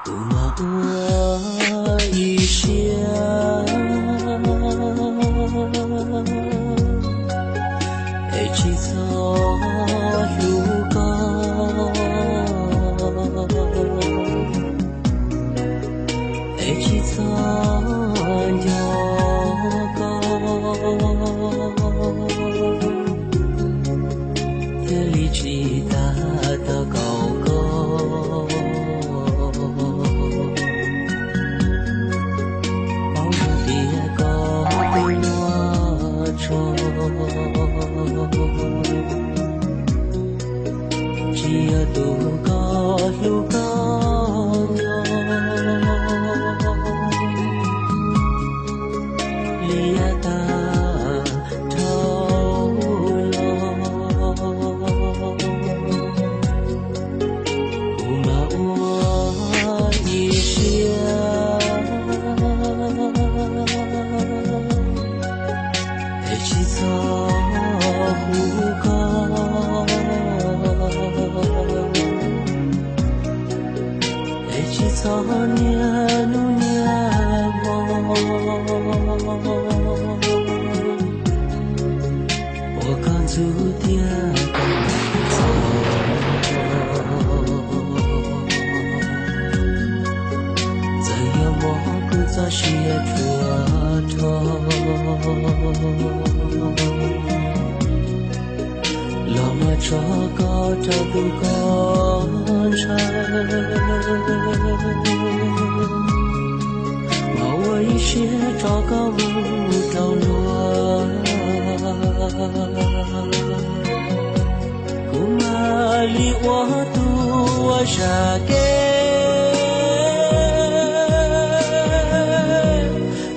Kuv mas ua ib siab es tsis txhob hlub koj, es tsis txhob nco koj, thiaj li tsis tas tau kaum koj. Paub zoo tias koj hlub luag tshaj, tsis yog tus koj hlub koj nco. Liam tag dhau los, kuv mas ua ib siab es tsis txhob hlub koj, es tsis txhob niaj hnub niaj hmo ua koj ntxub thiab koj txom. Txawm yog mob kuv txoj sia ruam rho, los mas tso koj rau tus koj ntshaw, mas ua ib siab tso koj mus rau luag. Kuv mam li ua tus ua zam kev,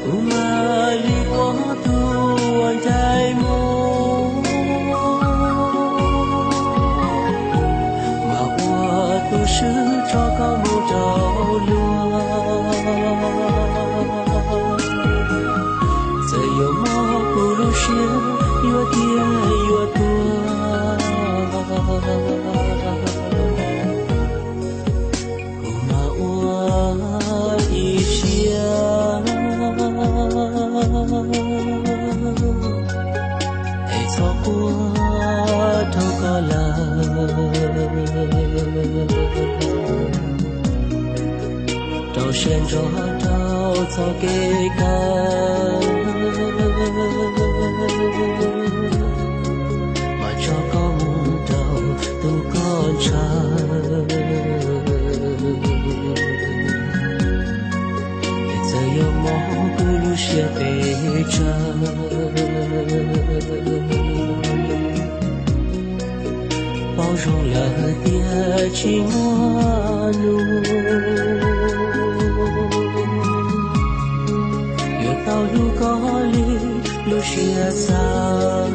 kuv mam li ua tus ua ncaim mus, mas ua tus swb tso koj mus rau luag. Txawm yuav mob kuv lub siab yuav tiag yuav tuag, kuv mas ua ib siab es txhob quaj rau koj lawm. Rau siab ntso rau txoj kev kawm, mas tso koj mus rau tus koj ntshaw. Txawm yuav mob kuv lub siab pes tsawg, paub zoo lawm tias tsis muaj nus yuav tau hlub koj li lub siab xav.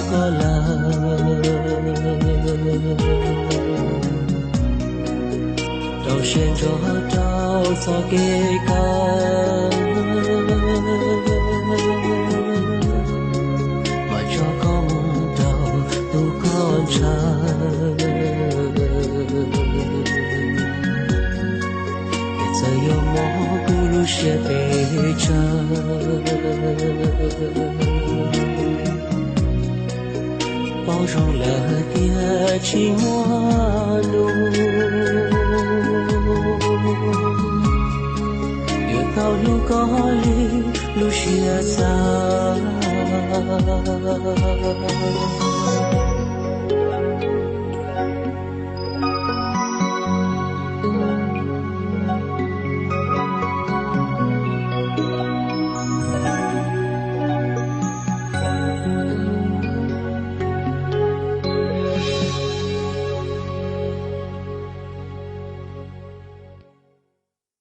koj lawm, rau siab ntso rau txoj kev kawm, mas tso koj mus rau tus koj ntshaw. Txawm yuav mob kuv lub siab pes tsawg, paub zoo lawm tias tsis muaj nub yuav tau hlub koj li lub siab xav.